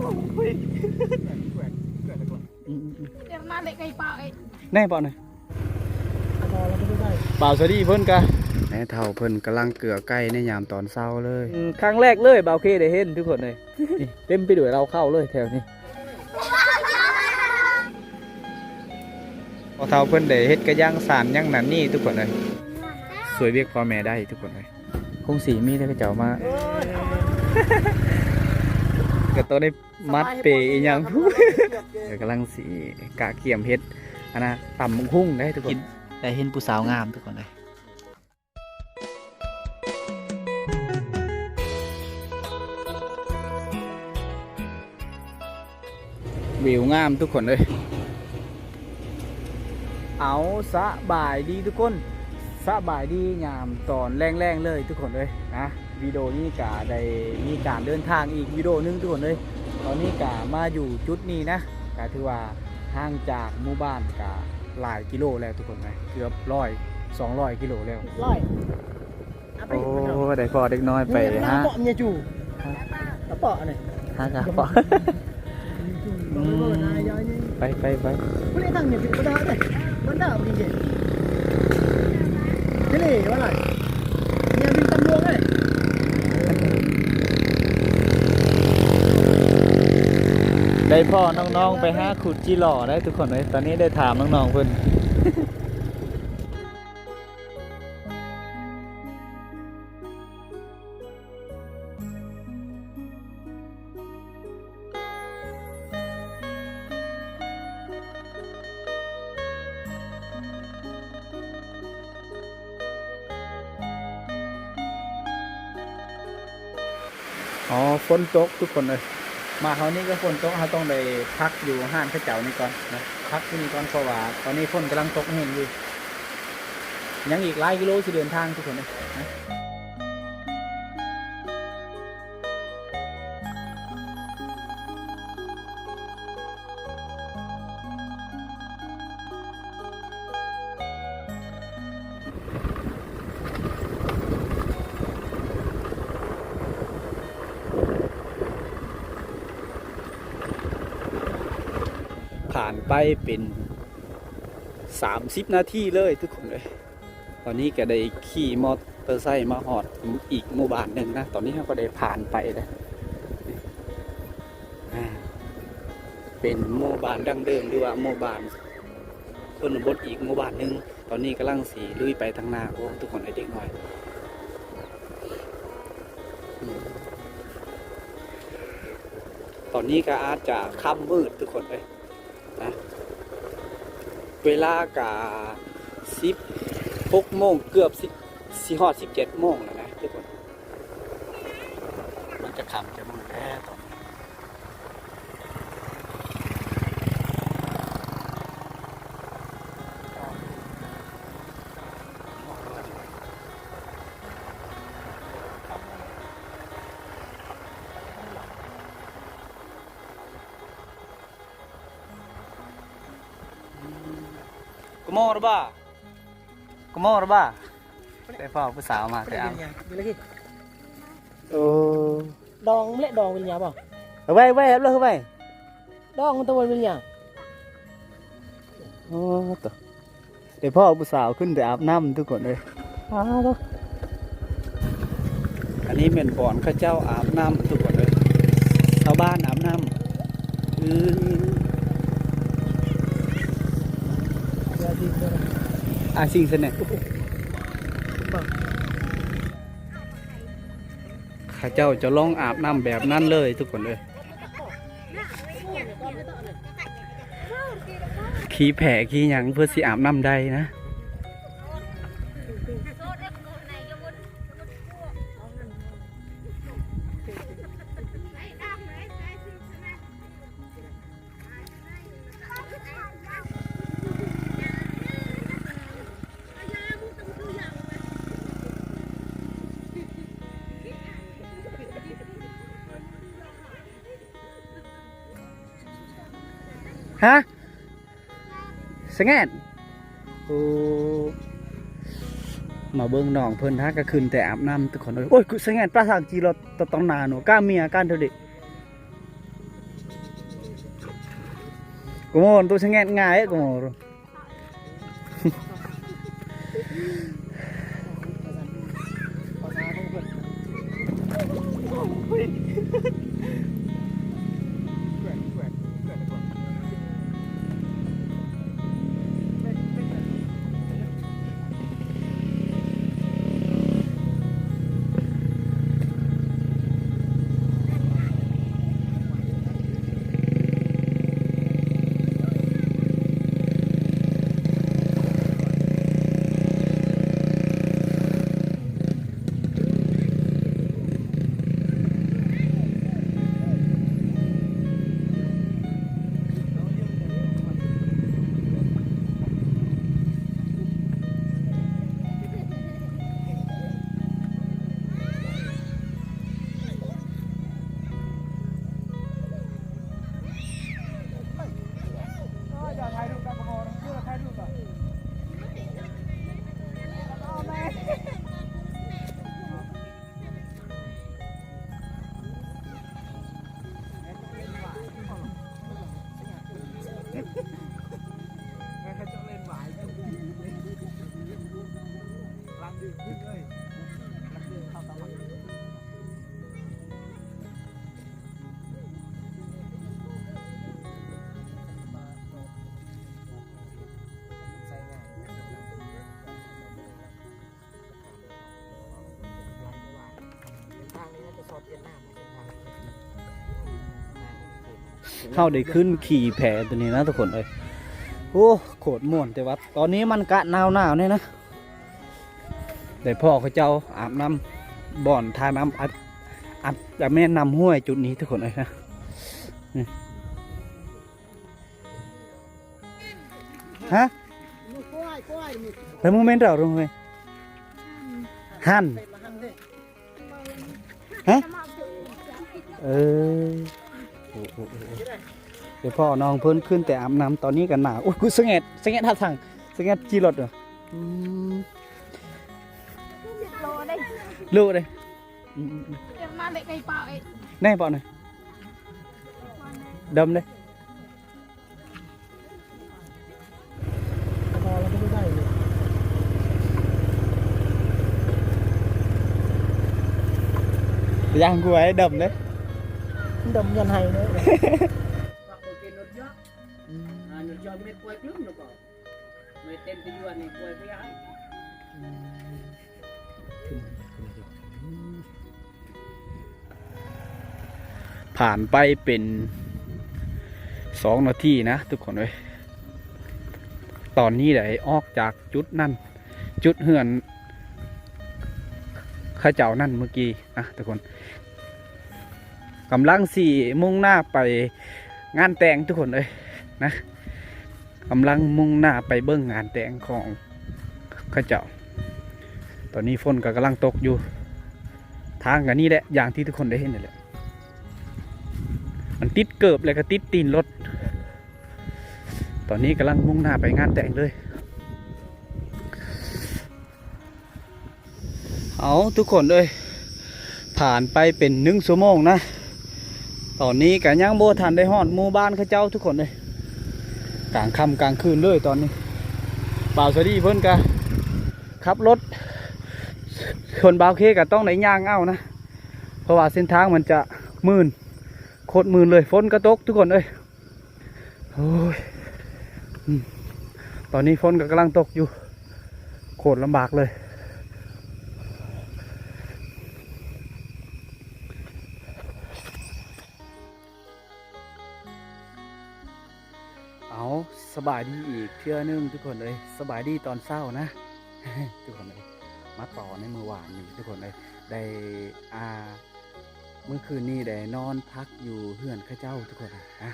ອືມໆໆ ແນ່ເປາະນະ ບ່າວສາລີເພິ່ນກະ ແມ່ເຖົ້າເພິ່ນກຳລັງເກືອໄກ່ໃນຍາມຕອນເຊົ້າເລີຍ. ອືມ ຄັ້ງແລກເລີຍບ່າວເຄໄດ້ເຫັນ ທຸກຄົນເອີຍ. ນີ້ເຕັມໄປດ້ວຍເຫຼົ້າເຂົ້າເລີຍແຖວນີ້. ພໍ່ເຖົ້າເພິ່ນໄດ້ເຮັດກະຢ່າງສານຫຍັງນັ້ນນີ້ ທຸກຄົນເອີຍ. ຊ່ວຍວຽກພໍ່ແມ່ໄດ້ ທຸກຄົນເອີຍ. ຄົງຊິມີແຕ່ເຂົາເຈົ້າມາ ກະໂຕໄດ້ມັດເປອີ່ຫຍັງ ກຳລັງຊິກະກຽມເຮັດ ອັນນະ ຕຳບັກຫຸ່ງເດ້ ທຸກຄົນ. ໄດ້ເຫັນຜູ້ສາວງາມ ທຸກຄົນເອີຍ. ວິວງາມ ທຸກຄົນເອີຍ. ເອົາ ສະບາຍດີທຸກຄົນ ສະບາຍດີຍາມຕອນແລງໆເລີຍ ທຸກຄົນເອີຍນະ. ວິດີໂອນີ້ກະໄດ້ມີການເດີນທາງອີກວິດີໂອໜຶ່ງ ທຸກຄົນເອີຍ. ຕອນນີ້ກະມາຢູ່ຈຸດນີ້ນະ ກະຖືວ່າຫ່າງຈາກໝູ່ບ້ານກະຫຼາຍກິໂລແລ້ວ ທຸກຄົນເອີຍ ເກືອບຮ້ອຍ ສອງຮ້ອຍກິໂລແລ້ວ. ຮ້ອຍ ໂອ້ ໄດ້ພໍ້ເດັກນ້ອຍໄປຫາ ເປາະເມຍຈູ ເປາະອັນນີ້ ຫາກະເປາະ. ອືມ ໄປ ໄປ ໄປ ຜູ້ໃດທາງນີ້ ບໍ່ໄດ້ເດ້ ມັນດາວນີ້ເດ້ ເດເລວ່າຫຼາຍ ເມຍບິນຕຳຫຼວງເດ້. ໄດ້ພໍ້ນ້ອງໆໄປຫາຂຸດຈີຫຼໍ່ໄດ້ ທຸກຄົນເອີຍ. ຕອນນີ້ໄດ້ຖາມນ້ອງໆເພິ່ນ. ອໍ ຝົນຕົກທຸກຄົນເອີຍ. ມາເຮົານີ້ກໍຝົນຕົກ ເຮົາຕ້ອງໄດ້ພັກຢູ່ຮ້ານເຂົາເຈົ້ານີ້ກ່ອນນະ ພັກຢູ່ນີ້ກ່ອນ ເພາະວ່າຕອນນີ້ຝົນກຳລັງຕົກແຮງຢູ່. ຍັງອີກຫຼາຍກິໂລຊິເດີນທາງທຸກຄົນເອີຍນະ. ຜ່ານໄປເປັນສາມສິບນາທີເລີຍທຸກຄົນເອີຍ. ຕອນນີ້ກະໄດ້ຂີ່ມໍເຕີໄຊມາຮອດອີກໝູ່ບ້ານໜຶ່ງນະ. ຕອນນີ້ເຮົາກໍໄດ້ຜ່ານໄປແລ້ວ ອາ ເປັນໝູ່ບ້ານດັ້ງເດີມ ຫຼືວ່າໝູ່ບ້ານຊົນນະບົດອີກໝູ່ບ້ານໜຶ່ງ. ຕອນນີ້ກຳລັງຊິລຸຍໄປທາງໜ້າ. ໂອ້ ທຸກຄົນເອີຍ ເດັກນ້ອຍ. ຕອນນີ້ກະອາດຈະຄ່ຳມືດທຸກຄົນເອີຍ. ນະ ເວລາກະສິບຫົກໂມງ ເກືອບສິບ ຊິຮອດສິບເຈັດໂມງແລ້ວນະທຸກຄົນ. ມັນຈະຄ່ຳຈະມືດແລ້ວຕອນນີ້. ກະມໍລະບາ ກະມໍລະບາ. ໄດ້ພໍ້ຜູ້ສາວມາແຕ່ອາບ ໂອ້ ດອງເລະ ດອງວິນຍາບໍ່ ໄວ້ ໄວ້ ເອົາເລີຍໄວ້ ດອງຕະວັນວິນຍາ. ໂອ້ໂຕ ໄດ້ພໍ້ຜູ້ສາວຂຶ້ນແຕ່ອາບນ້ຳທຸກຄົນເອີຍ. ອ້າໂຕ ອັນນີ້ແມ່ນບ່ອນເຂົາເຈົ້າອາບນ້ຳທຸກຄົນເອີຍ. ຊາວບ້ານອາບນ້ຳ ອື ອາຊິງສະແນກ ເຂົາເຈົ້າຈະລອງອາບນ້ຳແບບນັ້ນເລີຍທຸກຄົນເອີຍ. ຂີ່ແພຂີ່ຫຍັງເພື່ອຊິອາບນ້ຳໄດ້ນະ. ຮະ ສະແງດ ໂອ້ ມາເບິ່ງນ້ອງເພິ່ນຫາກະຂຶ້ນແຕ່ອາບນ້ຳທຸກຄົນເອີຍ. ໂອ້ຍ ສະແງດ ປາສາງຈີລອດຕອນໜ້າໂນ ກາເມຍການເທົ່າເດ. Gumorron, tu sanget ngai, Gumorron. ເຮົາໄດ້ຂຶ້ນຂີ່ແພຕົວນີ້ນະທຸກຄົນເອີຍ. ໂອ້ ໂຄດມ່ວນແຕ່ວ່າຕອນນີ້ມັນກະໜາວໆແດ່ນະ. ໄດ້ພໍ້ເຂົາເຈົ້າອາບນ້ຳ ບ່ອນທ່ານ້ຳ ອາດ ອາດຈະແມ່ນນ້ຳຫ້ວຍຈຸດນີ້ທຸກຄົນເອີຍນະ. ຮະ? ແລ້ວໂມເມັນເຮົາລົງເວີຍ ຫັ້ນ ຮະ? ເອີ ໂອ້ ໂອ້ ໂອ້ ໂອ້ ໄປພໍ້ນ້ອງເພິ່ນຂຶ້ນແຕ່ອາບນ້ຳ ຕອນນີ້ກໍໜາວ. ໂອ້ຍ ກູສະແງດ ສະແງດຫາທາງ ສະແງດຂີ່ລົດ. ອືມ ໂລເດ້ ອືມ ອືມ ອືມ ມາເລກໄກ່ເປົ່າເອ ແນ່ເປົ່ານະ ດຳເດ້. ຢ່າງກູໄອ້ດຳເດ້ ດຳຍ້ອນໄຫ້ເດ້. ອືມ ອືມ ຜ່ານໄປເປັນສອງນາທີນະທຸກຄົນເອີຍ. ຕອນນີ້ໄດ້ອອກຈາກຈຸດນັ້ນ ຈຸດເຮືອນເຂົາເຈົ້ານັ້ນເມື່ອກີ້ນະທຸກຄົນ. ກຳລັງຊິມຸ່ງໜ້າໄປງານແຕ່ງທຸກຄົນເອີຍນະ. ກຳລັງມຸ່ງໜ້າໄປເບິ່ງງານແຕ່ງຂອງເຂົາເຈົ້າ. ຕອນນີ້ຝົນກໍກຳລັງຕົກຢູ່. ທາງກໍນີ້ແຫຼະ ຢ່າງທີ່ທຸກຄົນໄດ້ເຫັນນັ້ນແຫຼະ. ມັນຕິດເກີບ ແລ້ວກໍຕິດຕີນລົດ. ຕອນນີ້ກຳລັງມຸ່ງໜ້າໄປງານແຕ່ງເລີຍ. ເອົາ ທຸກຄົນເອີຍ ຜ່ານໄປເປັນໜຶ່ງຊົ່ວໂມງນະ. ຕອນນີ້ກໍຍັງບໍ່ທັນໄດ້ຮອດໝູ່ບ້ານເຂົາເຈົ້າທຸກຄົນເອີຍ. ກາງຄ່ຳກາງຄືນເລີຍຕອນນີ້. ບ່າວສາລີເພິ່ນກໍຂັບລົດ ສ່ວນບ່າວເຄກໍຕ້ອງໄດ້ຍ່າງເອົານະ ເພາະວ່າເສັ້ນທາງມັນຈະມື່ນ ໂຄດມື່ນເລີຍ. ຝົນກໍຕົກທຸກຄົນເອີຍ. ໂອ້ຍ ອືມ ຕອນນີ້ຝົນກໍກຳລັງຕົກຢູ່ ໂຄດລຳບາກເລີຍ. ເອົາ ສະບາຍດີອີກເທື່ອໜຶ່ງທຸກຄົນເອີຍ. ສະບາຍດີຕອນເຊົ້ານະ ທຸກຄົນເອີຍ. ມາຕໍ່ໃນມື້ວານນີ້ທຸກຄົນເອີຍ ໄດ້ ອ່າ ມື້ຄືນນີ້ໄດ້ນອນພັກຢູ່ເຮືອນເຂົາເຈົ້າທຸກຄົນນະ.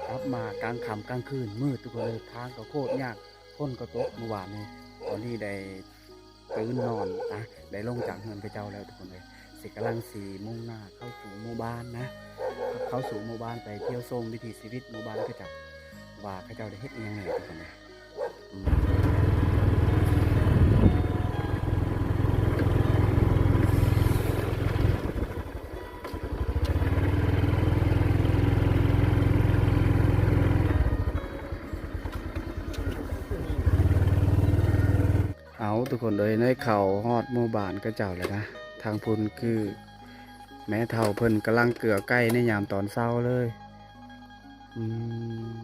ກັບມາກາງຄ່ຳກາງຄືນມືດທຸກຄົນເອີຍ. ທາງກໍໂຄດຍາກ ຝົນກໍຕົກມື້ວານນີ້. ຕອນນີ້ໄດ້ຕື່ນນອນນະ ໄດ້ລົງຈາກເຮືອນເຂົາເຈົ້າແລ້ວທຸກຄົນເອີຍ. ຊິກຳລັງຊິມຸ່ງໜ້າເຂົ້າສູ່ໝູ່ບ້ານນະ ເຂົ້າສູ່ໝູ່ບ້ານ ໄປທ່ຽວຊົມວິຖີຊີວິດໝູ່ບ້ານເຂົາເຈົ້າ ວ່າເຂົາເຈົ້າໄດ້ເຮັດອີ່ຫຍັງແດ່ທຸກຄົນເອີຍ. ອືມ. ໂອ້ ທຸກຄົນເອີຍ ໄດ້ເຂົ້າຮອດໝູ່ບ້ານເຂົາເຈົ້າແລ້ວນະ. ທາງພຸ້ນຄືແມ່ເຖົ້າເພິ່ນກຳລັງເກືອໄກ່ໃນຍາມຕອນເຊົ້າເລີຍ. ອືມ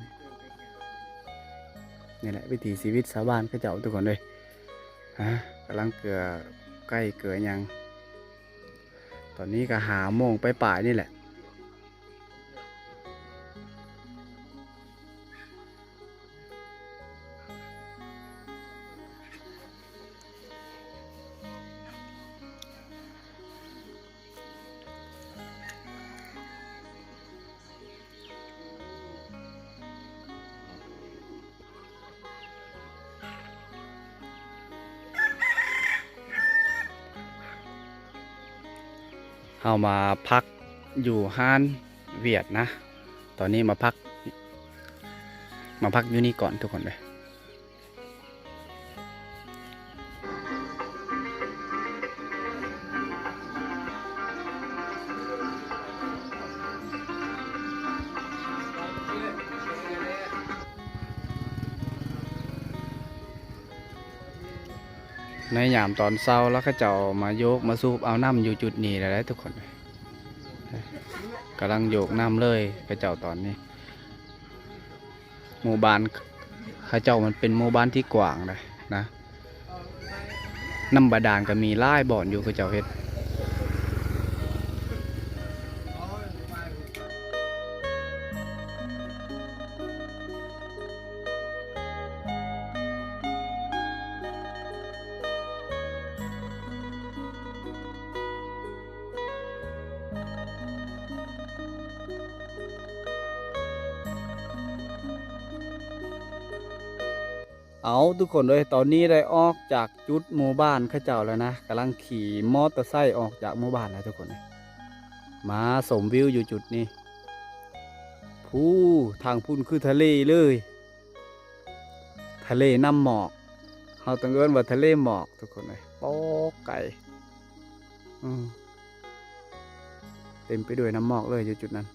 ນີ້ແຫຼະວິຖີຊີວິດຊາວບ້ານເຂົາເຈົ້າ ທຸກຄົນເອີຍ. ຮະ ກຳລັງເກືອໄກ່ເກືອຫຍັງ. ຕອນນີ້ກໍຫ້າໂມງປາຍໆນີ້ແຫຼະ. ເຮົາມາພັກຢູ່ຮ້ານຫວຽດນະ. ຕອນນີ້ມາພັກ ມາພັກຢູ່ນີ້ກ່ອນທຸກຄົນເດີ. ໃນຍາມຕອນເຊົ້າລະ ເຂົາເຈົ້າມາໂຢກມາສູບເອົານ້ຳຢູ່ຈຸດນີ້ແຫຼະທຸກຄົນ. ກຳລັງໂຢກນ້ຳເລີຍເຂົາເຈົ້າຕອນນີ້. ໝູ່ບ້ານເຂົາເຈົ້າມັນເປັນໝູ່ບ້ານທີ່ກວ້າງເດ້ນະ. ນ້ຳບາດານກໍມີຫຼາຍບ່ອນຢູ່ ເຂົາເຈົ້າເຮັດ. ເອົາ ທຸກຄົນເອີຍ ຕອນນີ້ໄດ້ອອກຈາກຈຸດໝູ່ບ້ານເຂົາເຈົ້າແລ້ວນະ. ກຳລັງຂີ່ມໍເຕີໄຊອອກຈາກໝູ່ບ້ານແລ້ວທຸກຄົນເອີຍ. ມາຊົມວິວຢູ່ຈຸດນີ້. ພູ ທາງພຸ້ນຄືທະເລເລີຍ. ທະເລນ້ຳໝອກ ເຮົາຕ້ອງເອີ້ນວ່າທະເລໝອກທຸກຄົນເອີຍ. ໂອ້ ໄກ ອືມ ເຕັມໄປດ້ວຍນ້ຳໝອກເລີຍຢູ່ຈຸດນັ້ນ.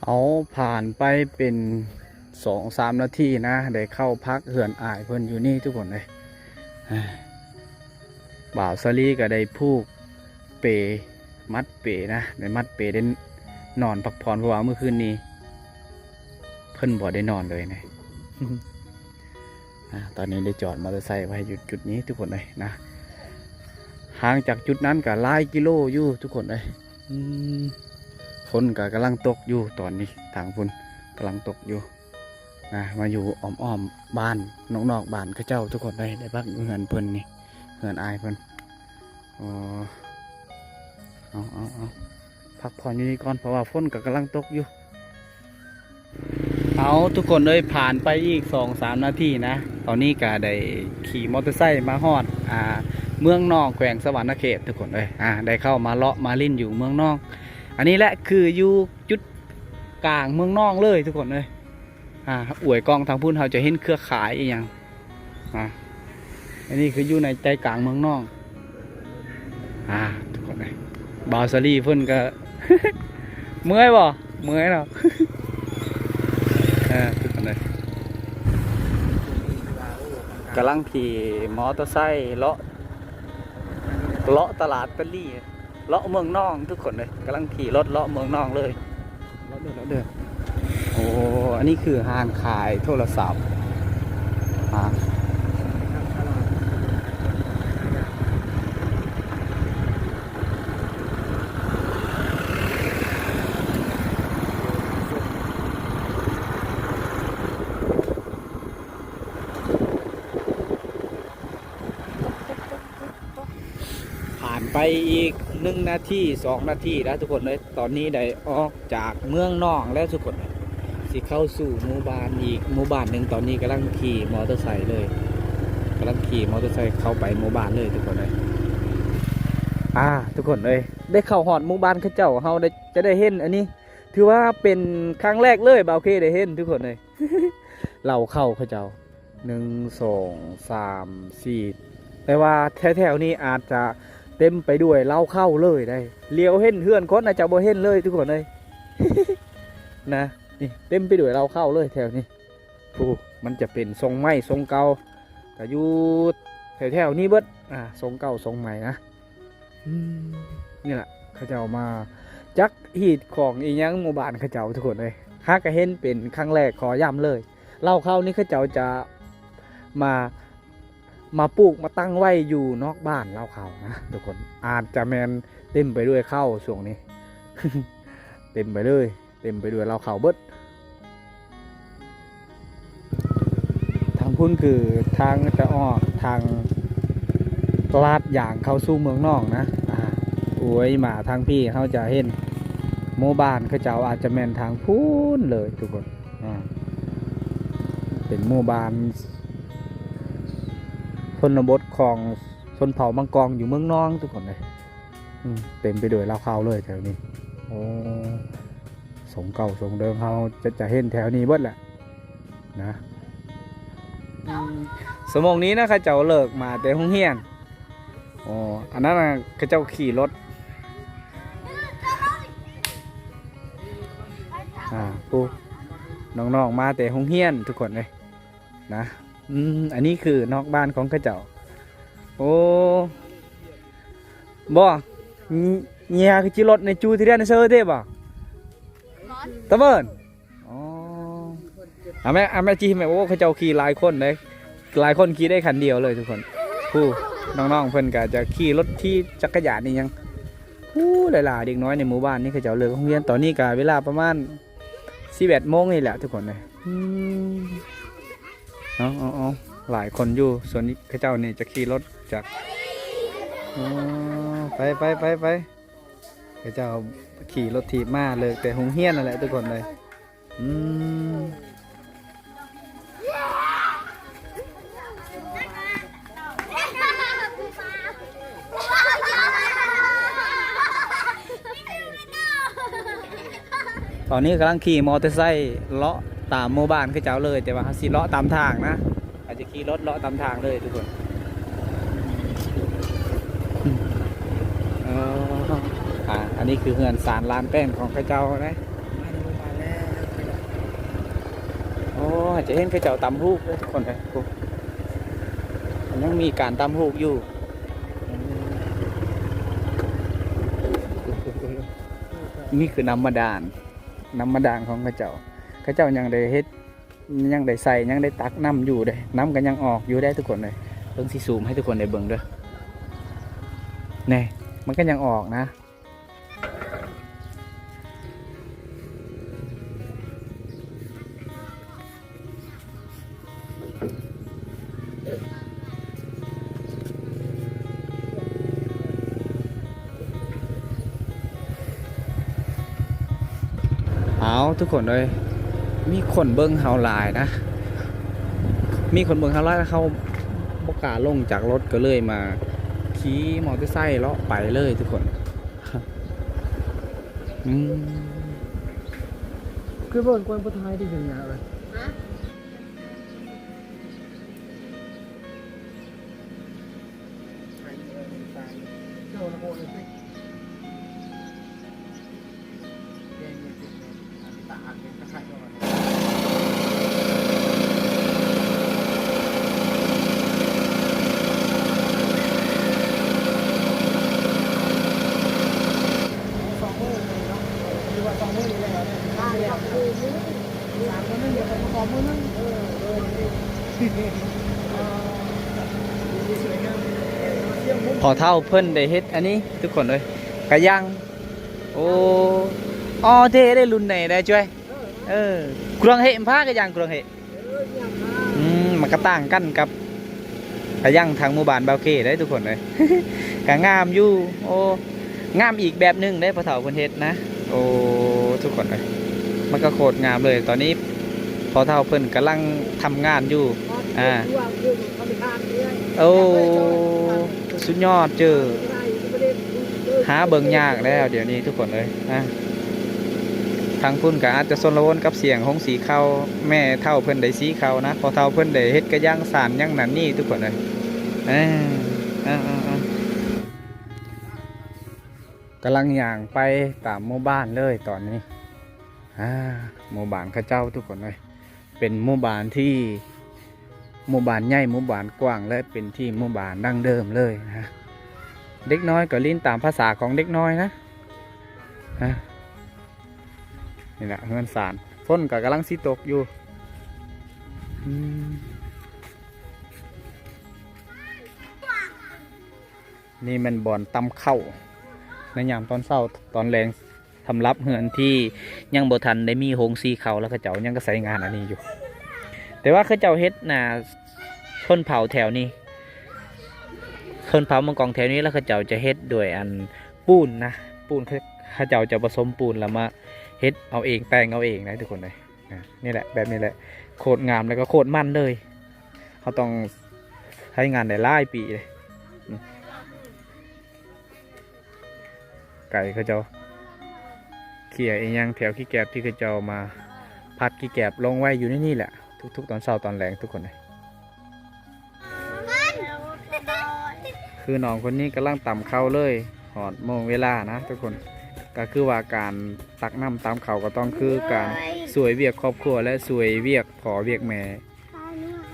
ເອົາ ຜ່ານໄປເປັນສອງສາມນາທີນະ ໄດ້ເຂົ້າພັກເຮືອນອ້າຍເພິ່ນຢູ່ນີ້ທຸກຄົນເອີຍ. ບ່າວສາລີກໍໄດ້ຜູກເປ ມັດເປນະ ໄດ້ມັດເປ ໄດ້ນອນພັກຜ່ອນ ເພາະວ່າມື້ຄືນນີ້ເພິ່ນບໍ່ໄດ້ນອນເລີຍນະ. ອາ ຕອນນີ້ໄດ້ຈອດມໍເຕີໄຊໄວ້ຢູ່ຈຸດນີ້ທຸກຄົນເອີຍນະ. ຫ່າງຈາກຈຸດນັ້ນກໍຫຼາຍກິໂລຢູ່ທຸກຄົນເອີຍ. ອືມ ຝົນກໍກຳລັງຕົກຢູ່ຕອນນີ້ ທາງພຸ້ນກຳລັງຕົກຢູ່ນະ. ມາຢູ່ອ້ອມໆບ້ານ ນອກໆບ້ານເຂົາເຈົ້າທຸກຄົນເອີຍ. ໄດ້ພັກຢູ່ເຮືອນເພິ່ນນີ້ ເຮືອນອ້າຍເພິ່ນ. ອໍ ເອົາໆໆ ພັກຜ່ອນຢູ່ນີ້ກ່ອນ ເພາະວ່າຝົນກໍກຳລັງຕົກຢູ່. ເອົາ ທຸກຄົນເອີຍ ຜ່ານໄປອີກສອງສາມນາທີນະ ຕອນນີ້ກໍໄດ້ຂີ່ມໍເຕີໄຊມາຮອດ ອ່າ ເມືອງນອງ ແຂວງສະຫວັນນະເຂດ ທຸກຄົນເອີຍ. ອ່າ ໄດ້ເຂົ້າມາເລາະມາຫຼິ້ນຢູ່ເມືອງນອງ. ອັນນີ້ແຫຼະຄືຢູ່ຈຸດກາງເມືອງນອງເລີຍ ທຸກຄົນເອີຍ. ອ່າ ອວຍກ້ອງທາງພຸ້ນ ເຮົາຈະເຫັນເຄືອຂ່າຍອີ່ຫຍັງ. ອ່າ ອັນນີ້ຄືຢູ່ໃນໃຈກາງເມືອງນອງ. ອ່າ ທຸກຄົນເອີຍ ບ່າວສາລີເພິ່ນກໍ ເມື່ອຍບໍ່? ເມື່ອຍເນາະ. ເອີ ທຸກຄົນເອີຍ ກຳລັງຂີ່ມໍເຕີໄຊເລາະ ເລາະຕະຫຼາດຕະຫຼີ່ ເລາະເມືອງນອງ ທຸກຄົນເອີຍ. ກຳລັງຂີ່ລົດເລາະເມືອງນອງເລີຍ. ເລາະເດີ ເລາະເດີ. ໂອ້ ອັນນີ້ຄືຮ້ານຂາຍໂທລະສັບ ອ່າ ຜ່ານໄປອີກໜຶ່ງນາທີ ສອງນາທີແລ້ວທຸກຄົນເອີຍ, ຕອນນີ້ໄດ້ອອກຈາກເມືອງນອງແລ້ວທຸກຄົນ. ຊິເຂົ້າສູ່ໝູ່ບ້ານອີກໝູ່ບ້ານໜຶ່ງ, ຕອນນີ້ກຳລັງຂີ່ມໍເຕີໄຊເລີຍ, ກຳລັງຂີ່ມໍເຕີໄຊເຂົ້າໄປໝູ່ບ້ານເລີຍທຸກຄົນເອີຍ. ອ່າ ທຸກຄົນເອີຍ ໄດ້ເຂົ້າຮອດໝູ່ບ້ານເຂົາເຈົ້າ, ເຮົາໄດ້ ຈະໄດ້ເຫັນອັນນີ້ ຖືວ່າເປັນຄັ້ງແລກເລີຍ ບ່າວເຄໄດ້ເຫັນທຸກຄົນເອີຍ. ເລົ້າເຂົ້າເຂົາເຈົ້າ ໜຶ່ງ ສອງ ສາມ ສີ່ ແຕ່ວ່າແຖວໆນີ້ອາດຈະເຕັມໄປດ້ວຍເລົ້າເຂົ້າເລີຍໄດ໋. ຫຼຽວເຫັນເຮືອນຄົນອາດຈະບໍ່ເຫັນເລີຍທຸກຄົນເອີຍ ນະ. ນີ້ເຕັມໄປດ້ວຍເລົ້າເຂົ້າເລີຍແຖວນີ້. ຜູ້ ມັນຈະເປັນຊົງໄມ້ຊົງເກົ່າ ກະຢູ່ແຖວໆນີ້ເບິດ ອ່າ ຊົງເກົ່າຊົງໃໝ່ນະ. ອືມ ນີ້ລະ ເຂົາເຈົ້າມາຈັກຮີດຂອງອີ່ຫຍັງໝູ່ບ້ານເຂົາເຈົ້າທຸກຄົນເອີຍ. ຫາກະເຫັນເປັນຄັ້ງແລກ ຂໍຢ້ຳເລີຍ. ເລົ້າເຂົ້ານີ້ເຂົາເຈົ້າຈະມາ ມາປູກມາຕັ້ງໄວ້ຢູ່ນອກບ້ານເລົ້າເຂົ້ານະທຸກຄົນ. ອາດຈະແມ່ນເຕັມໄປດ້ວຍເຂົ້າຊ່ວງນີ້ ເຕັມໄປເລີຍ. ເຕັມໄປດ້ວຍເລົ້າເຂົ້າເບິດ. ທາງພຸ້ນຄືທາງຈະອອກທາງຕະຫຼາດຢາງເຂົ້າສູ່ເມືອງນອງນະ. ອ່າ ໂອ້ຍ ມາທາງພີ້ເຮົາຈະເຫັນໝູ່ບ້ານເຂົາເຈົ້າ ອາດຈະແມ່ນທາງພຸ້ນເລີຍທຸກຄົນ. ອ່າ ເປັນໝູ່ບ້ານຊົນນະບົດຂອງຊົນເຜົ່າມັງກອງຢູ່ເມືອງນອງທຸກຄົນເອີຍ. ອືມ ເຕັມໄປດ້ວຍເລົ້າເຂົ້າເລີຍແຖວນີ້. ໂອ້ ຊົງເກົ່າຊົງເດີມ ເຮົາຈະ ຈະເຫັນແຖວນີ້ເບິດແຫຼະນະ. ອືມ ຊົ່ວໂມງນີ້ນະ ເຂົາເຈົ້າເລີກມາແຕ່ໂຮງຮຽນ. ອໍ ອັນນັ້ນນະ ເຂົາເຈົ້າຂີ່ລົດ ອ່າ ຜູ້ ນ້ອງໆມາແຕ່ໂຮງຮຽນທຸກຄົນເອີຍນະ. ອືມ ອັນນີ້ຄືນອກບ້ານຂອງເຂົາເຈົ້າ. ໂອ້ ບໍ່ ເຍຍຄືຂີ່ລົດໃນຈູທີ່ເດນເຊີເດ້ບໍ່? ຕະເບີນ. ອໍ ອາແມ່ ອາແມ່ຈີແມ່. ໂອ້ ເຂົາເຈົ້າຂີ່ຫຼາຍຄົນເດ້ ຫຼາຍຄົນຂີ່ໄດ້ຄັນດຽວເລີຍທຸກຄົນ. ຜູ້ ນ້ອງໆເພິ່ນກະຈະຂີ່ລົດຖີບຈັກກະຍານອີ່ຫຍັງ. ໂອ້ ຫຼາຍໆເດັກນ້ອຍໃນໝູ່ບ້ານນີ້ເຂົາເຈົ້າເລີກໂຮງຮຽນ. ຕອນນີ້ກະເວລາປະມານສິບເອັດໂມງນີ້ແຫຼະທຸກຄົນເອີຍ. ອືມ ເອົາ ເອົາ ເອົາ ຫຼາຍຄົນຢູ່. ສ່ວນນີ້ເຂົາເຈົ້ານີ້ຈະຂີ່ລົດຈັກ ອໍ ໄປ ໄປ ໄປ ໄປ. ເຂົາເຈົ້າຂີ່ລົດຖີບມາເລີກແຕ່ໂຮງຮຽນນັ້ນແຫຼະທຸກຄົນເອີຍ. ອືມ ຕອນນີ້ກຳລັງຂີ່ມໍເຕີໄຊເລາະຕາມໝູ່ບ້ານເຂົາເຈົ້າເລີຍ, ແຕ່ວ່າເຮົາຊິເລາະຕາມທາງນະ. ເຮົາຈະຂີ່ລົດເລາະຕາມທາງເລີຍທຸກຄົນ. ເອີ ອ່າ ອັນນີ້ຄືເຮືອນຊານລານແປ້ນຂອງເຂົາເຈົ້າເດ້. ໂອ້ ຈະເຫັນເຂົາເຈົ້າຕຳຫູກເດ້ທຸກຄົນເດ້. ໂອ້ ຍັງມີການຕຳຫູກຢູ່. ນີ້ຄືນ້ຳບາດານ, ນ້ຳບາດານຂອງເຂົາເຈົ້າ. ເຂົາເຈົ້າຍັງໄດ້ເຮັດ ຍັງໄດ້ໃສ່ ຍັງໄດ້ຕັກນ້ຳຢູ່ເດ້. ນ້ຳກໍຍັງອອກຢູ່ເດ້ທຸກຄົນເດ້. ເບິ່ງ ຊິຊູມໃຫ້ທຸກຄົນໄດ້ເບິ່ງເດີ. ແນ່ ມັນກໍຍັງອອກນະ. ເອົາ ທຸກຄົນເອີຍ ມີຄົນເບິ່ງເຮົາຫຼາຍນະ, ມີຄົນເບິ່ງເຮົາຫຼາຍ ເຮົາບໍ່ກ້າລົງຈາກລົດ ກໍເລີຍມາຂີ່ມໍເຕີໄຊເລາະໄປເລີຍທຸກຄົນ. ອືມ ຄືເບິ່ງກ່ອນບໍ່ຖ່າຍໄດ້ເປັນຫຍັງເອີຍ. ພໍ່ເຖົ້າເພິ່ນໄດ້ເຮັດອັນນີ້ທຸກຄົນເອີຍ ກະຢ່າງ. ໂອ້ ອໍ ເທ່ເດ້ ລຸ້ນໃໝ່ໄດ້ ຈວຍ. ເອີ ກວາງເຮ ພາກະຢ່າງກວາງເຮ. ອືມ ມັນກະຕ່າງກັນກັບກະຢ່າງທາງໝູ່ບ້ານບ່າວເຄເດ້ທຸກຄົນເອີຍ. ກະງາມຢູ່. ໂອ້ ງາມອີກແບບໜຶ່ງເດ້ ພໍ່ເຖົ້າເພິ່ນເຮັດນະ. ໂອ້ ທຸກຄົນເອີຍ ມັນກະໂຄດງາມເລີຍ. ຕອນນີ້ພໍ່ເຖົ້າເພິ່ນກຳລັງທຳງານຢູ່. ອາ ໂອ້ ສຸດຍອດເຈີ. ຫາເບິ່ງຍາກແລ້ວດຽວນີ້ທຸກຄົນເອີຍ. ອາ ທາງພຸ້ນກະອາດຈະຊົນລະວົນກັບສຽງໂຮງສີເຂົ້າ ແມ່ເຖົ້າເພິ່ນໄດ້ສີເຂົ້ານະ ພໍ່ເຖົ້າເພິ່ນໄດ້ເຮັດກະຢ່າງ ສານຫຍັງນັ້ນນີ້ທຸກຄົນເອີຍ. ເອີ ເອີ ເອີ ເອີ ກຳລັງຍ່າງໄປຕາມໝູ່ບ້ານເລີຍຕອນນີ້. ອາ ໝູ່ບ້ານເຂົາເຈົ້າທຸກຄົນເອີຍ ເປັນໝູ່ບ້ານທີ່ ໝູ່ບ້ານໃຫຍ່ ໝູ່ບ້ານກວ້າງ ແລະ ເປັນທີ່ໝູ່ບ້ານດັ້ງເດີມເລີຍນະ. ເດັກນ້ອຍກໍຫຼິ້ນຕາມພາສາຂອງເດັກນ້ອຍນະ. ນີ້ແຫຼະເຮືອນຊານ ຝົນກໍກຳລັງຊິຕົກຢູ່. ອືມ ນີ້ແມ່ນບ່ອນຕຳເຂົ້າໃນຍາມຕອນເຊົ້າຕອນແລງ. ສຳລັບເຮືອນທີ່ຍັງບໍ່ທັນໄດ້ມີໂຮງສີເຂົ້າ ແລ້ວເຂົາເຈົ້າຍັງກະໃຊ້ງານອັນນີ້ຢູ່. ແຕ່ວ່າເຂົາເຈົ້າເຮັດນະ ຊົນເຜົ່າແຖວນີ້ ຊົນເຜົ່າເມືອງກອງແຖວນີ້ ແລ້ວເຂົາເຈົ້າຈະເຮັດດ້ວຍອັນ ປູນນະ ປູນ ເຂົາເຈົ້າຈະປະສົມປູນ ແລ້ວມາເຮັດເອົາເອງ ແຕ່ງເອົາເອງນະທຸກຄົນເອີຍ. ອາ ນີ້ແຫຼະ ແບບນີ້ແຫຼະ ໂຄດງາມ ແລ້ວກໍໂຄດມັນເລີຍ. ເຮົາຕ້ອງໃຊ້ງານໄດ້ຫຼາຍປີເລີຍ. ໄກ່ເຂົາເຈົ້າເຂ່ຍອີ່ຫຍັງ ແຖວຂີ້ແກບທີ່ເຂົາເຈົ້າມາພັດຂີ້ແກບລົງໄວ້ຢູ່ໃນນີ້ແຫຼະ ທຸກໆຕອນເຊົ້າຕອນແລງທຸກຄົນເອີຍ. ຄືນ້ອງຄົນນີ້ກຳລັງຕຳເຂົ້າເລີຍ ຮອດໂມງເວລານະທຸກຄົນ. ກະຄືວ່າການຕັກນ້ຳຕຳເຂົ້າກໍຕ້ອງຄືການຊ່ວຍວຽກຄອບຄົວ ແລະ ຊ່ວຍວຽກພໍ່ວຽກແມ່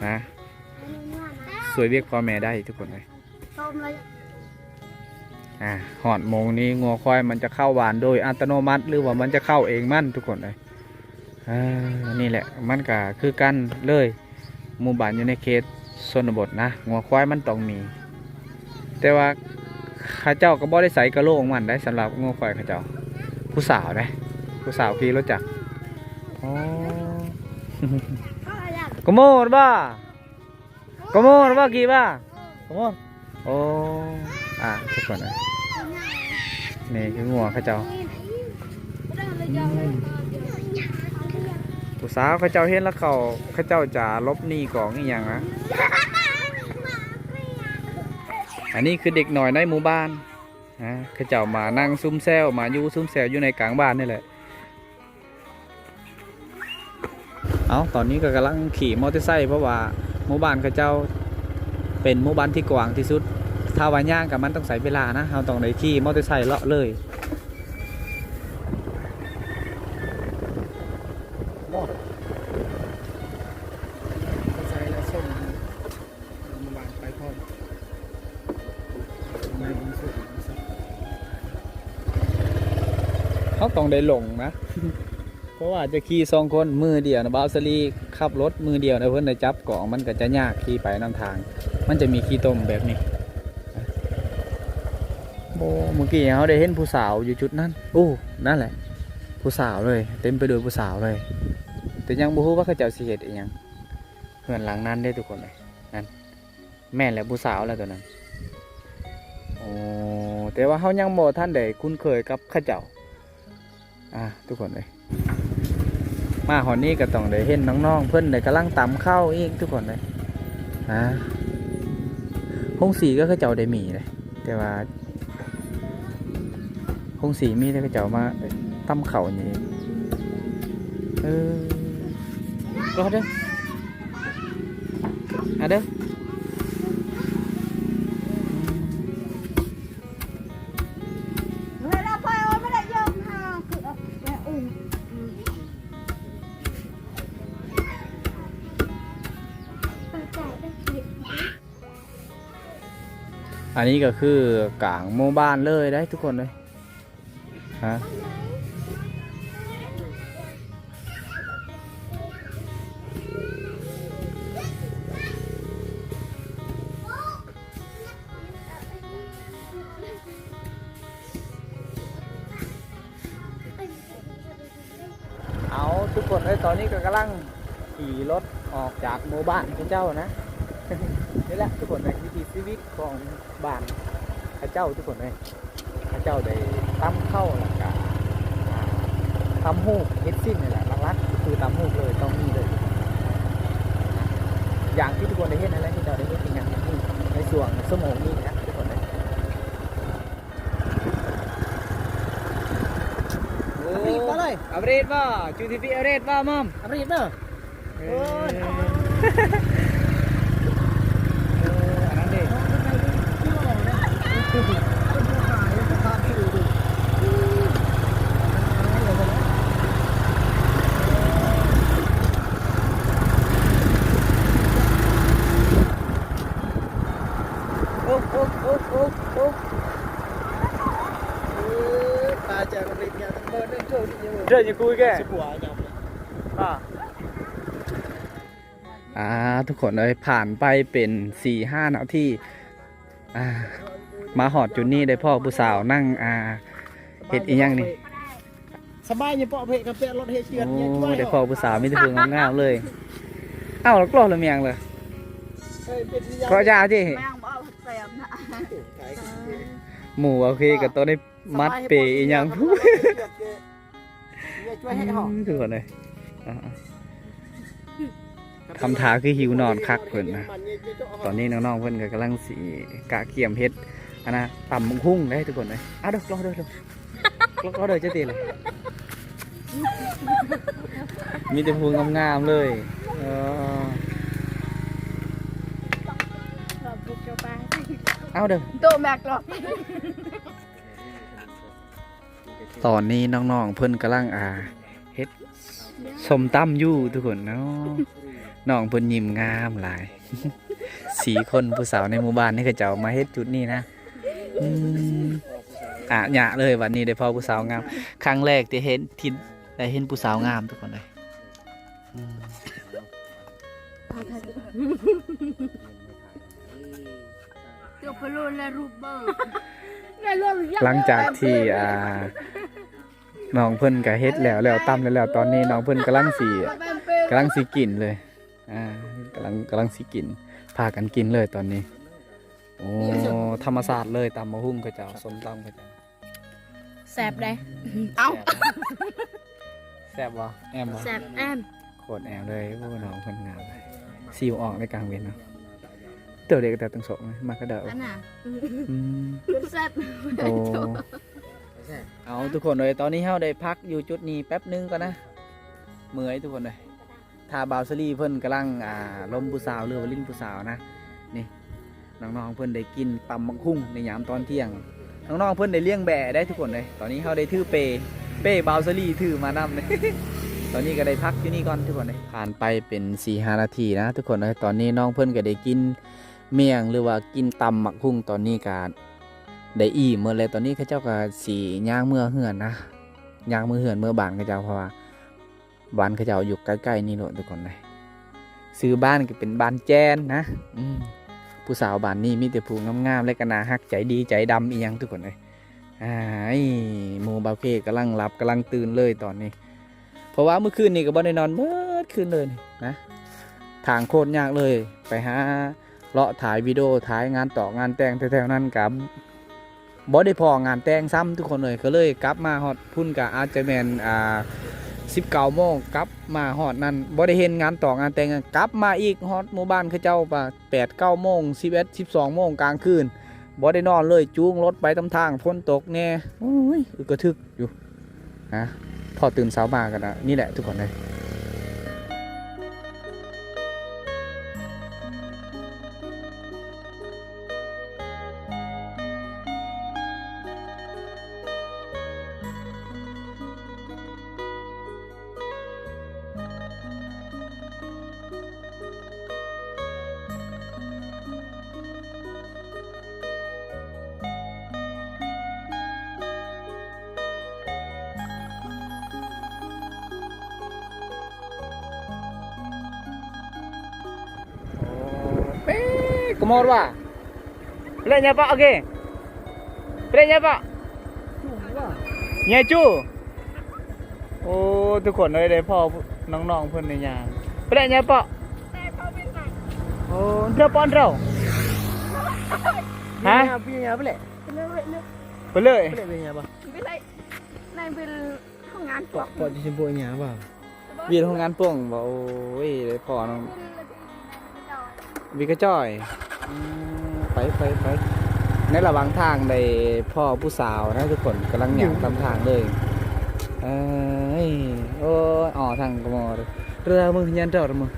ນະ ຊ່ວຍວຽກພໍ່ແມ່ໄດ້ທຸກຄົນເອີຍ. ອາ ຮອດໂມງນີ້ງົວຄວາຍມັນຈະເຂົ້າບ້ານໂດຍອັດຕະໂນມັດ ຫຼືວ່າມັນຈະເຂົ້າເອງມັນທຸກຄົນເອີຍ. ອາ ນີ້ແຫຼະ ມັນກະຄືກັນເລີຍ ໝູ່ບ້ານຢູ່ໃນເຂດຊົນນະບົດນະ ງົວຄວາຍມັນຕ້ອງມີ. ແຕ່ວ່າເຂົາເຈົ້າກໍບໍ່ໄດ້ໃສ່ກະໂຫຼງມັນໄດ໋ ສຳລັບງົວຄວາຍເຂົາເຈົ້າ. ຜູ້ສາວເດ້ ຜູ້ສາວຂີ່ລົດຈັກ. ອໍ ກະໂມດບໍ່? ກະໂມນວ່າກີວ່າ ກະໂມນ. ໂອ້ ອາ ທຸກຄົນເອີຍ ນີ້ຄືງົວເຂົາເຈົ້າ. ອືມ ຜູ້ສາວເຂົາເຈົ້າເຫັນລະເຂົາ ເຂົາເຈົ້າຈະຫຼົບໜີກອງອີ່ຫຍັງນະ. ອັນນີ້ຄືເດັກນ້ອຍໃນໝູ່ບ້ານນະ ເຂົາເຈົ້າມານັ່ງຊຸມແຊວ ມາຢູ່ຊຸມແຊວຢູ່ໃນກາງບ້ານນີ້ແຫຼະ. ເອົາ ຕອນນີ້ກໍກຳລັງຂີ່ມໍເຕີໄຊ ເພາະວ່າໝູ່ບ້ານເຂົາເຈົ້າເປັນໝູ່ບ້ານທີ່ກວ້າງທີ່ສຸດ. ຖ້າວ່າຍ່າງກໍມັນຕ້ອງໃຊ້ເວລານະ ເຮົາຕ້ອງໄດ້ຂີ່ມໍເຕີໄຊເລາະເລີຍ. ເຮົາຕ້ອງໄດ້ຫຼົງນະ ເພາະວ່າຈະຂີ່ສອງຄົນ ມືດຽວນະ ບ່າວສາລີຂັບລົດມືດຽວນະ ເພິ່ນໄດ້ຈັບກອງ ມັນກໍຈະຍາກ ຂີ່ໄປນຳທາງ ມັນຈະມີຂີ້ຕົມແບບນີ້. ໂອ້ ມື້ກີ້ເຮົາໄດ້ເຫັນຜູ້ສາວຢູ່ຈຸດນັ້ນ. ໂອ້ ນັ້ນແຫຼະ ຜູ້ສາວເລີຍ ເຕັມໄປດ້ວຍຜູ້ສາວເລີຍ ແຕ່ຍັງບໍ່ຮູ້ວ່າເຂົາເຈົ້າຊິເຮັດອີ່ຫຍັງ. ເຮືອນຫຼັງນັ້ນເດ້ທຸກຄົນເອີຍ ນັ້ນ ແມ່ນແຫຼະ ຜູ້ສາວແຫຼະໂຕນັ້ນ. ໂອ້ ແຕ່ວ່າເຮົາຍັງບໍ່ທັນໄດ້ຄຸ້ນເຄີຍກັບເຂົາເຈົ້າ. ອ່າ ທຸກຄົນເອີຍ ມາຮອດນີ້ກໍຕ້ອງໄດ້ເຫັນນ້ອງໆເພິ່ນໄດ້ກຳລັງຕຳເຂົ້າອີກທຸກຄົນເອີຍ. ອ່າ ໂຮງສີກໍເຂົາເຈົ້າໄດ້ມີເດ້ ແຕ່ວ່າ ຄົງຊິມີແຕ່ເຂົາເຈົ້າມາຕຳເຂົ້ານີ້. ເອີ ກໍເດີ ອາເດີ. ອັນນີ້ກໍຄືກາງໝູ່ບ້ານເລີຍເດ້ທຸກຄົນເອີຍ. ຮະ? ໂອ້ ເ ທຸກຄົນເອີຍ ຕອນນີ້ກໍກຳລັງຂີ່ລົດອອກຈາກໝູ່ບ້ານເຂົາເຈົ້ານະ. ນີ້ແຫຼະທຸກຄົນເອີຍ ວິຖີຊີວິດຂອງບ້ານເຂົາເຈົ້າທຸກຄົນເອີຍ. ເຂົາເຈົ້າໄດ້ຕຳເຂົ້າ ແລ້ວກະ ອ່າ ຕຳຫູກ ເຮັດສິ້ນນີ້ແຫຼະ ຫຼັກໆຄືຕຳຫູກເລີຍ ຕ້ອງມີເລີຍ. ຢ່າງທີ່ທຸກຄົນໄດ້ເຫັນນັ້ນແຫຼະ ເຂົາເຈົ້າໄດ້ເຮັດອີ່ຫຍັງໃນຊ່ວງຊົ່ວໂມງນີ້ນະທຸກຄົນເອີຍ. ໂອ້ ອາບຣີດບໍ່ເລີຍ ອາບຣີດບໍ່? ຈູທີພີ ອາບຣີດບໍ່ ມັມ? ອາບຣີດເດີ. ເອີ ເອີ ອັນນັ້ນເດ້. ໂອ້ ໂອ້ ໂອ້ ໂອ້ ໂອ້ ເດີ ຍາກູແກ ອ່າ ອ່າ ທຸກຄົນເອີຍ ຜ່ານໄປເປັນສີ່ຫ້ານາທີ ອ່າ ມາຮອດຈຸດນີ້ໄດ້ພໍ້ຜູ້ສາວນັ່ງ ອ່າ ເຮັດອີ່ຫຍັງນີ້? ສະບາຍຢູ່ເປາະເພກະແປະລົດເຮເຊືອດ. ໂອ້ ໄດ້ພໍ້ຜູ້ສາວມີແຕ່ຜູ້ງາມໆເລີຍ. ເອົ້າ ລະກລໍລະແມງເລີຍ ກໍຢ່າຕິ ແມງບໍ່ເອົາແຊມນະ. ໝູ່ໂອເຄ ກະໂຕໄດ້ມັດເປອີ່ຫຍັງ ອືມ ທຸກຄົນເອີຍ ອ່າ ທຳທ່າຄືຫິວນອນຄັກເພິ່ນນະ. ຕອນນີ້ນ້ອງໆເພິ່ນກໍກຳລັງຊິກະກຽມເຮັດ ອັນນະ ຕຳບັກຫຸ່ງເດ້ທຸກຄົນເອີຍ. ອ້າວ ເດີ ລໍເດີ ລໍເດີ ຈະຕິເລີຍ ມີແຕ່ຜູ້ງາມໆເລີຍ. ເອີ ເອົາເດີ ໂຕແມັກລອກ. ຕອນນີ້ນ້ອງໆເພິ່ນກຳລັງ ອ່າ ເຮັດສົ້ມຕຳຢູ່ທຸກຄົນເນາະ. ນ້ອງເພິ່ນຍິ້ມງາມຫຼາຍ ສີ່ຄົນຜູ້ສາວໃນໝູ່ບ້ານນີ້ ເຂົາເຈົ້າມາເຮັດຈຸດນີ້ນະ. ອືມ ອະຍະເລີຍ ບັດນີ້ໄດ້ພໍ້ຜູ້ສາວງາມ ຄັ້ງແລກທີ່ເຫັນ ທີ່ໄດ້ເຫັນຜູ້ສາວງາມທຸກຄົນເອີຍ. ອືມ ຫຼັງຈາກທີ່ ອ່າ ນ້ອງເພິ່ນກະເຮັດແລ້ວ ແລ້ວ ຕຳແລ້ວ ຕອນນີ້ນ້ອງເພິ່ນກຳລັງຊິ ກຳລັງຊິກິນເລີຍ ອ່າ ກຳລັງ ກຳລັງຊິກິນ ພາກັນກິນເລີຍຕອນນີ້. ໂອ້ ທຳມະຊາດເລີຍ ຕຳບັກຫຸ່ງເຂົາເຈົ້າ ສົ້ມຕຳເຂົາເຈົ້າ. ແຊບເດ້. ເອົ້າ ແຊບບໍ່? ແອມບໍ່? ແຊບແອມ ໂຄດແອມເລີຍ. ໂອ້ ນ້ອງເພິ່ນງາມ ຊິວອອກໃນກາງເວັນເນາະ. ໂຕເດັກແຕ່ຕັ້ງສອງ ມັກກະດາວ ອັນນ່າ. ອືມ ແຊບ. ໂອ້ ເອົາ ທຸກຄົນເອີຍ ຕອນນີ້ເຮົາໄດ້ພັກຢູ່ຈຸດນີ້ແປັບໜຶ່ງກ່ອນນະ ເມື່ອຍທຸກຄົນເອີຍ. ຖ້າບ່າວສາລີເພິ່ນກຳລັງ ອ່າ ລົມຜູ້ສາວ ຫຼືວ່າຫຼິ້ນຜູ້ສາວນະ. ນີ້ ນ້ອງໆເພິ່ນໄດ້ກິນຕຳບັກຫຸ່ງໃນຍາມຕອນທ່ຽງ. ນ້ອງໆເພິ່ນໄດ້ລ້ຽງແບ້ໄດ໋ທຸກຄົນເອີຍ. ຕອນນີ້ເຮົາໄດ້ຖືເປ ເປ້ບ່າວສາລີຖືມານຳ. ຕອນນີ້ກໍໄດ້ພັກຢູ່ນີ້ກ່ອນທຸກຄົນເອີຍ. ຜ່ານໄປເປັນສີ່ຫ້ານາທີນະທຸກຄົນເອີຍ. ຕອນນີ້ນ້ອງເພິ່ນກໍໄດ້ກິນມ້ຽງ ຫຼືວ່າກິນຕຳບັກຫຸ່ງ ຕອນນີ້ກໍໄດ້ອີ່ມໝົດແລ້ວ. ຕອນນີ້ເຂົາເຈົ້າກໍຊິຍ່າງເມືອເຮືອນນະ ຍ່າງເມືອເຮືອນ ເມືອບ້ານເຂົາເຈົ້າ ເພາະວ່າ ບ້ານເຂົາເຈົ້າຢູ່ໃກ້ໆນີ້ໂລດທຸກຄົນເອີຍ. ຊື່ບ້ານກໍເປັນບ້ານແຈນນະ. ອືມ ຜູ້ສາວບ້ານນີ້ມີແຕ່ຜູ້ງາມໆ ແລະກໍໜ້າຮັກ ໃຈດີໃຈດຳອີ່ຫຍັງທຸກຄົນເອີຍ. ອ້າຍ ໝູ່ບ່າວເຄກຳລັງຫຼັບກຳລັງຕື່ນເລີຍຕອນນີ້ ເພາະວ່າມື້ຄືນນີ້ກໍບໍ່ໄດ້ນອນເບິດຄືນເລີຍນະ. ທາງໂຄດຍາກເລີຍ ໄປຫາເລາະຖ່າຍວິດີໂອ ຖ່າຍງານຕອກງານແຕ່ງແຖວໆນັ້ນກໍ ບໍ່ໄດ້ພໍ້ງານແຕ່ງຊ້ຳທຸກຄົນເອີຍ. ກໍເລີຍກັບມາຮອດພຸ້ນກະອາດຈະແມ່ນ ອ່າ ສິບເກົ້າໂມງ ກັບມາຮອດນັ້ນ ບໍ່ໄດ້ເຫັນງານຕອກງານແຕ່ງ. ກັບມາອີກຮອດໝູ່ບ້ານເຂົາເຈົ້າປະ ແປດເກົ້າໂມງ ສິບເອັດ ສິບສອງໂມງກາງຄືນ ບໍ່ໄດ້ນອນເລີຍ. ຈູງລົດໄປນຳທາງ ຝົນຕົກແດ່ ໂອ້ຍ ອຶກກະທຶກຢູ່. ຮະ ພໍຕື່ນເຊົ້າມາກັນນະ ນີ້ແຫຼະທຸກຄົນເອີຍ. Pe, kumor ba? Pele nya pa, oke. Pele nya pa. Nya cu. ໂອ້ ທຸກຄົນເອີຍ ໄດ້ພໍ້ນ້ອງໆເພິ່ນໃນຍາມ ໄປແລ້ວຍາເປາະ ໄດ້ພໍ້ເປັນຫຍັງ ໂອ້ ເດີປອນເດີ ຮະ ປີຍາໄປແລ້ວ ໄປເລີຍ ໄປເລີຍ ໄປເລີຍ ໄປເລີຍ ໃນເປັນໂຮງງານພວກ ເປາະ ເປາະຊິບໍ່ຍາບໍ່ ວຽກໂຮງງານປົງບໍ່ ໂອ້ຍ ໄດ້ພໍ້ນ້ອງ ວິກະຈອຍ ອືມ ໄປ ໄປ ໄປ ໃນລະຫວ່າງທາງໄດ້ພໍ້ຜູ້ສາວນະທຸກຄົນ ກຳລັງຍ່າງຕາມທາງເລີຍ ເອີຍ ໂອ້ຍ ອໍ ທາງກະມໍເດີ ເຮືອມຶງຍານເຈົ້າເດີມຶງ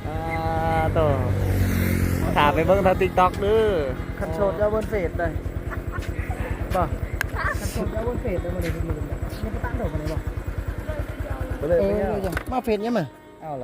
ອ່າ ໂຕ ຖ້າໄປເບິ່ງທາງຕິກຕັອກເດີ ຄັນໂສດຢ່າເບິ່ງເຟສເດີ ບໍ່ ຄັນໂສດຢ່າເບິ່ງເຟສເດີ ບໍ່ໄດ້ເບິ່ງ ບໍ່ໄດ້ເບິ່ງ ໄປເລີຍ ໄປເລີຍ ມາເຟສຫຍັງມາ ເອົາລະ